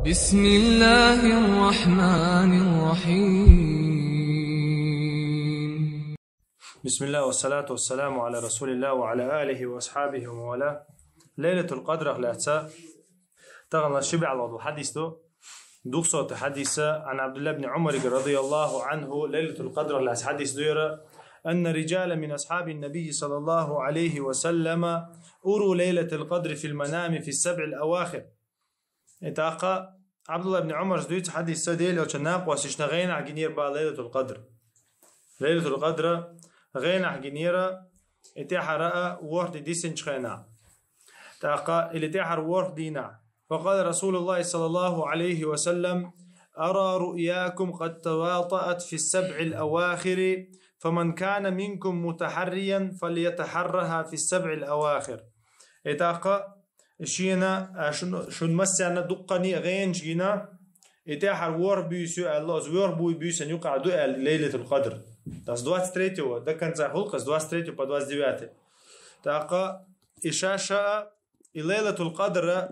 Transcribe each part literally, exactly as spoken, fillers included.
بسم الله الرحمن الرحيم. بسم الله والصلاة والسلام على رسول الله وعلى آله وأصحابه ومن والاه. Лайлатул Къадрах лаьца тагӀана ши бегӀалгӀа дола хьадис ду. Духсота хьадис, عن عبد الله بن عمر رضي الله عنه, Лайлатул Къадрах лаьца хьадис ду яра: أن رجالا من أصحاب النبي صلى الله عليه وسلم أروا ليلة القدر في المنام في السبع الأواخر. И тӀаккха Абдулла ибн Умарс дуьйцу хьадис, Дела элчан накъосташна гӀенахь гинера бах Лайлатул Къадр. Лайлатул Къадр гӀенахь гинера, и тӀаьхьара а ворхӀ дийнахь дисинчу хенахь. ТӀаккха или тӀаьхьара ворхӀ дийнахь. فقال رسول الله صلى الله عليه وسلم: أرى رؤياكم قد تواطأت في السبع الأواخر، فمن كان منكم متحريا فليتحرها في السبع الأواخر. И тӀаккха шена, а, шун, шун массарна дуккхане гӀенаш гина, и тӀаьхьара ворхӀ буьйса ю аьлла, оцу ворхӀ буй буьйсан юкъахь ду аьлла Лайлатул Къадр. С двадцать третьего до конца хӀуллакх, с двадцать третьего по двадцать девятое. ТӀаккха и ша-ша а, и Лайлатул Къадр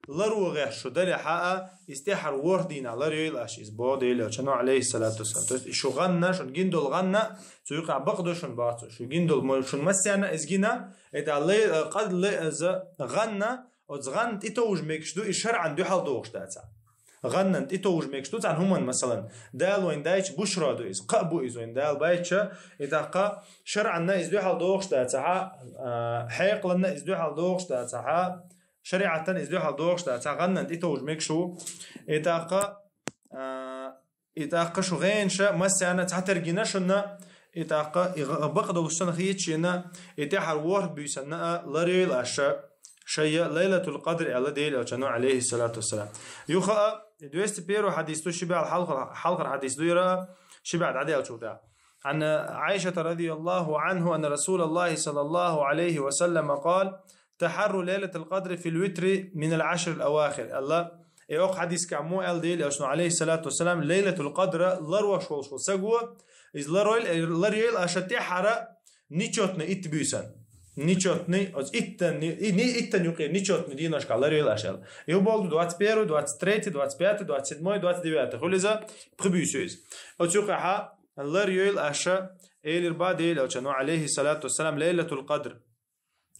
ларо гӀерташ шу далехь а, иза тӀаьхьара ворхӀ дийнахь лар йойла аша, иза боху Дела элчано, алейхиссалату вассалам. То есть и шу гӀанна, шун гиндолу гӀанна, цу юкъахь бакъ ду шун бац, шу гиндолу мо-, шун массарна иза гина, и тӀаккха лай-, къад лай-, иза гӀанна, оцу гӀанна тӀетовжа мегаш ду, и шарӀан дуьхьал дохуш дацахь. ГӀаннан тӀетовжа мегаш ду цхьана хӀуманна, масалан, Дала вайн дайча бушро ду иза, кхаъ бу иза вайн Дала байча, и тӀаккха шарӀанна иза дуьхьал дохуш дацахь, а, хьекъаланна иза дуьхьал дохуш дацахь, шариӀатан иза дуьхьал дохуш дацахь, гӀаннан тӀетовжа мегаш ву. И тӀаккха, а, и тӀаккха шу гӀенаша массарна цхьатера гина шуна, и тӀаккха и гӀ-, бакъ долуш санна хеташ шена, и тӀаьхьара ворхӀ буьйсанна а лар йойла аша шайя Лайлатул Къадр аьлла Дела элчано, алейхиссалату вассалам. Юха а, и двести первый хьадис ду, ши бегӀалгӀа хьалхара, хьалхара хьадис ду яра, ши бегӀалгӀа дӀадаьллачул тӀаьхьа. عن عائشة رضي الله عنه أن رسول الله صلى الله عليه وسلم قال: تحروا ليلة القدر في الوتر من العشر الأواخر. Алла, и окху хьадисехь мо аьлла Дела элчано, алейхиссалату вассалам, Лайлатул Къадр ларош волуш волу саго, иза лар йойла, лар йойла аша тӀаьхьара нечётный итт буьйсан. Нечётный, оцу иттан, и, ни-, иттан юкъе нечётный дийнашкахь лар йойла аша аьлла. И хӀун боху ду двадцать первый, двадцать третий, двадцать пятый, двадцать седьмой, двадцать девятый. Хуьлу иза, пхи буьйса ю иза. Оцу юкъехь лар йойла аша, элира бах Дела элчано, алейхиссалату вассалам, Лайлатул Къадр.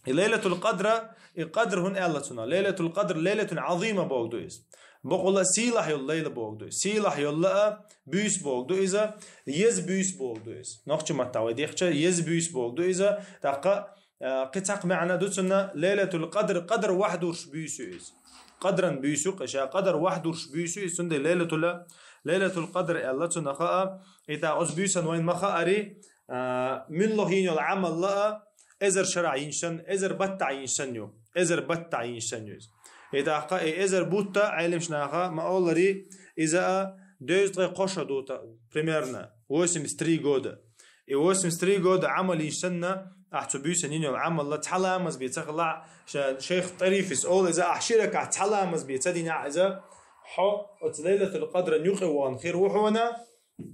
И Лайлатул Къадр, и Къадр хӀунда аьлла цунах? Лайлатул Къадр, Лайлатун Ӏазима боху ду иза. Бакъволу а сийлахь йолу лайла боху ду иза. Сийлахь йолу а буьйса боху ду иза, еза буьйса боху ду иза. Нохчийн маттахь вай дехча, еза буьйса боху ду иза. ТӀаккха, а, кхин цхьа маьӀна ду цунна, Лайлатул Къадр, Къадр вахьдурш буьйса ю иза. Къадран буьйса ю кхин ша, Къадр вахьдурш буьйса ю иза, цундела Лайлатул, Лайлатул Къадр аьлла цунах а, и тӀаккха оцу буьйсан вайн ма хаари, а, муьлхха йина йолу Ӏамал а, эзар шарахь йинчу санна, эзар баттахь йинчу санна ю. Эзар баттахь йинчу санна ю иза. И тӀаккха и эзар бутт а, Ӏеламнаха ма-аллара, иза а дезткъе кхо шо ду та, примерно, восемьдесят три года. И восемьдесят три года Ӏамал йинчу санна, ахь цу буьйсан йина йолу Ӏамал а цхьа ламаз бен ца хилахь, ша-, шайх ТӀарифис олу иза, ахь ши ракаӀат цхьа ламаз бен ца динехь иза, хьо оцу Лайлатул Къадран юкъе вахана хир ву хьуна,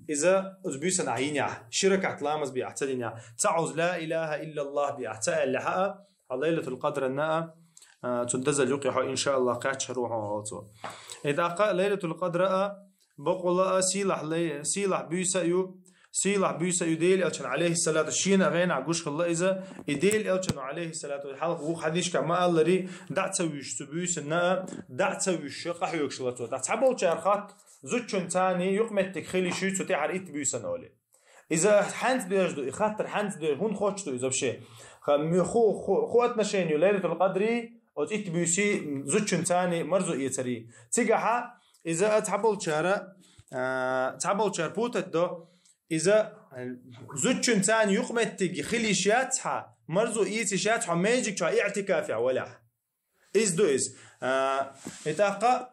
иза оцу буьйсанна ахь йинехь, ши ракаӀат ламаз бен ахь ца динехь, цкъа оцу ла илаха иллаллах бен ахь ца аьллехь а, хьо Лайлатул Къадранна а, а, цуьнан дазал юкъе хьо, иншааллах, кхаьчча хир ву хьуна олу цо. И тӀаккха Лайлатул Къадр а, бакъволу а сийлахь лай-, сийлахь буьйса а ю, сийлахь буьйса а ю Дела элчан, алейхиссалату, шена а гӀенахь гуш хилла иза, и Дела элчано, алейхиссалату, хьалха вукху хьадисехь ма-аллара, дӀа а ца вуьйшуш цу буьйсанна а, дӀа а ца вуьйшуш къахьоьгуш хилла цо. ТӀаккха цхьаболчара хатта, зудчун царний юкъаметтиг хила йиш юй цу тӀаьхьара итт буьйсанна олий. Иза хьаьнца доьжна ду, и хаттар хьаьнца доьжна, хӀунда хоттуш ду иза вообще? Ха, м-, ху-, ху-, хӀун отношение ю Лайлатул Къадрий, оцу итт буьйсий, зудчун царний марзо эцарий? Цигахьа иза а цхьаболчара, а, цхьаболчара путать до, иза, а, зудчун царний юкъаметтиг хила йиш яц хьан, марзо эца йиш яц хьо маьждиг чохь иӀтикафехь валахь. Иза ду иза. А, и тӀаккха: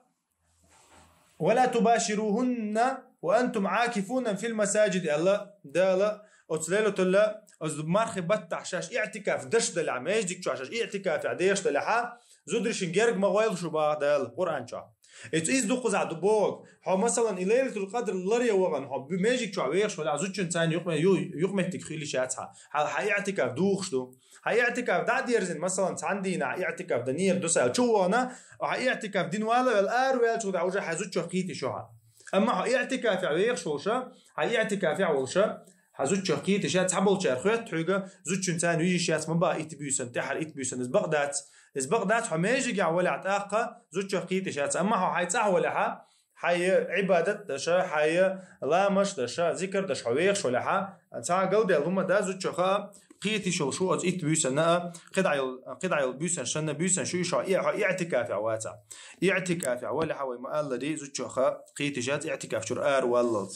«Ва ла тубаширухунна ва антум акифуна фил масаджид», аьлла Дала, оцу лайлатулла, оцу мархи баттахь шаьш иӀтикаф даш далахь, маьждиг чохь шаьш иӀтикафехь деш далахьа, зударшна герга ма гӀойла шу баха Дала Къуръан чохь. Эцу иза дукхаза ду бог. Хьо, масалан, и Лайлатул Къадр ларъя вагӀан, хьо бу-, межиг чу вехаш валахь, зудчуьнца цхьана юкъме-, ю-, юкъметтиг хилиш яц хьа. Хьа, хьа иӀтикаф духуш ду. Хьа иӀтикаф дӀа а дерзина, масалан, цхьан дийнахьа иӀтикаф дан нера ду сал чу вагӀана, хьа иӀтикаф дин вала вел ара ваьлча, хьа уже хьа зудчух кхийти шу хьа. Амма хьо иӀтикафе вехаш волуша, хьа иӀтикафе волуша, хьа зудчух кхийти ша, цхьаболчара хоьтту хьоьга, зудчуьнца цхьана вижиш яц ма баха итт буьйсан, тӀаьхьара итт буьйсан, из бакъ дац. Из бакъ дац, хьо межигехь валахь тӀаккха, зудчух кхийти ша ца. Амма хьо хьай цӀахь валахьа, хьай Ӏибадат даша, хьай ламаш даша, зикар даша, хьо вехаш валахьа, цхьа галдел хӀума да зудчуха, кхийти шул шу оцу итт буьйсанна а, кхидӀа йол, кхидӀа йол буьйсан шанна буьйсан шу иша, хьо иӀтикафе ваца. ИӀтикафе валахьа вай ма аллари, зудчуха кхийти шац иӀтикаф чура ара валлалц.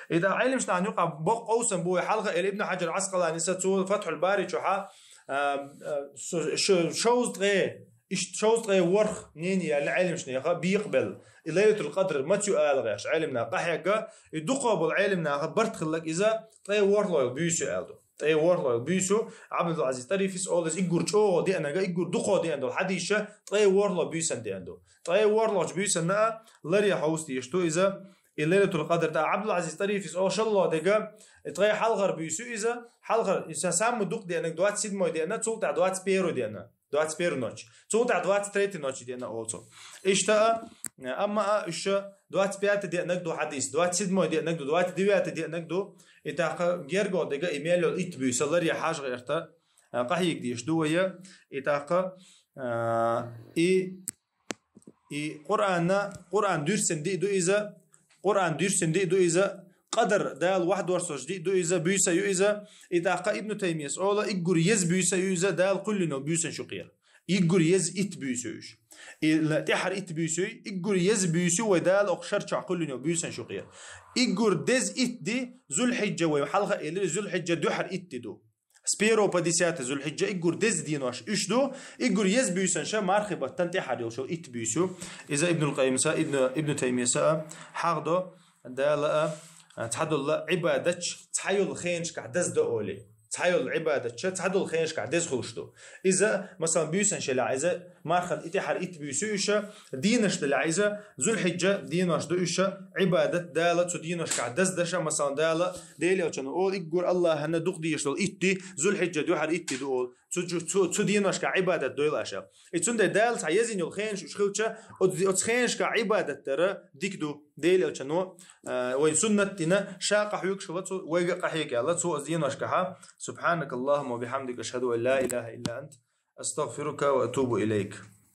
И да Ӏелимаш нахьа юкъа бокъ къовсан бу вай хьалха, эл Ибн Хьаджар Ӏаскъалани са цо Фатхьул Бари чухьа, а, а, шу-, шу-, шовзткъе, ишт шовзткъе ворх мнение яьлла Ӏелимаш неха бекъабелла. И Лайлатул Къадр маца ю ала гӀеш, Ӏелимнаха къахьегга, и дукхо болу Ӏелимнаха барт хиллак иза ткъе ворхӀлой буьйсу аьлла ду. ТӀе ворхӀлой буьйсу, Абдул-Азиз Тарифис олу иза иггур чӀогӀо деанага, иггур дукхо деан долу хьадийша, ткъе ворхӀло буьйсан деан ду. ТӀе ворхӀлочу буьйсанна а ларъя хьовса деш ду иза, и Лайлатул Къадр тӀа Абдул-Азиз Тарифис олу шалло дега, ткъе хьалхар буьйсу иза, хьалхар, и са-, самый дукха деанаг двадцать седьмой деана, цул тӀаьхьа двадцать первый деана. Двадцать первой ночь. Цул тӀаьхьа двадцать третьей ночь деана олу цо. Иштта, а, амма а уьш двадцать пятый деанаг ду хьадис, двадцать седьмой деанаг ду, двадцать девятый деанаг ду. И тӀаккха герго дега и мел йолу итт буьйса ларъя хьажа гӀерта, а, къахьега деш ду вая. И тӀаккха, а, и, и Къуръанна, Къуръан дуьрсина диъ ду иза, Къуръан дуьрсина диъ ду иза, Къадар Дала вахдорсуш диъ ду иза, буьйса ю иза. И тӀаккха Ибн Таймияс ола, иггур еза буьйса ю иза, Дала кхуьллино буьйсан шу кхера. Иггур еза итт буьйса ю уьш. И ла-, тӀаьхьара итт буьйса ю, иггур еза буьйса ю вай Дала окху шар чохь кхуьллино буьйсан шу кхера. Иггур деза итт ди, Зулхьиджа вай хьалха элира, Зулхьиджа дуьхьара итт ди ду. С первого по десятое Зулхьиджа иггур деза денош уьш ду, иггур еза буьйсан ша мархи баттан тӀаьхьара йолуш йолу итт буьйса ю. Иза Ибнул Къайимса, Ибн, Ибн Таймияса а хьахдо, Дала а, а, цхьадолла Ӏибадатч цхьайолу хенашкахь даза до олий. Цхьайолу Ӏибадатча цхьадолу хенашкахь деза хуьлуш ду. Иза, масалан, буьйсан шелахь, иза мархал и тӀаьхьара итт буьйса ю иша, дийнаш делахь иза, Зулхьиджа денош ду иша, Ӏибадат Дала цу деношкахь даздаша, масалан, Дала, Делан Элчано олу, иггур Аллахьана дукха дезаш долу итт ди, Зулхьиджа дуьхьара итт ди ду олу. Цу, цу, цу, цу деношкахь Ӏибадат дойла аша. И цундела Дала цхьа езина йолу хенаш уьш хилча, оцу, оцу хенашкахь Ӏибадат дара дика ду. Делан Элчано, а, вайн суннат дина, ша къахьоьгуш хила цу, вайга къахьега аьлла, цо оцу деношкахьа. سبحانك اللهم وبحمدك، أشهد أن لا إله إلا أنت، أستغفرك وأتوب إليك.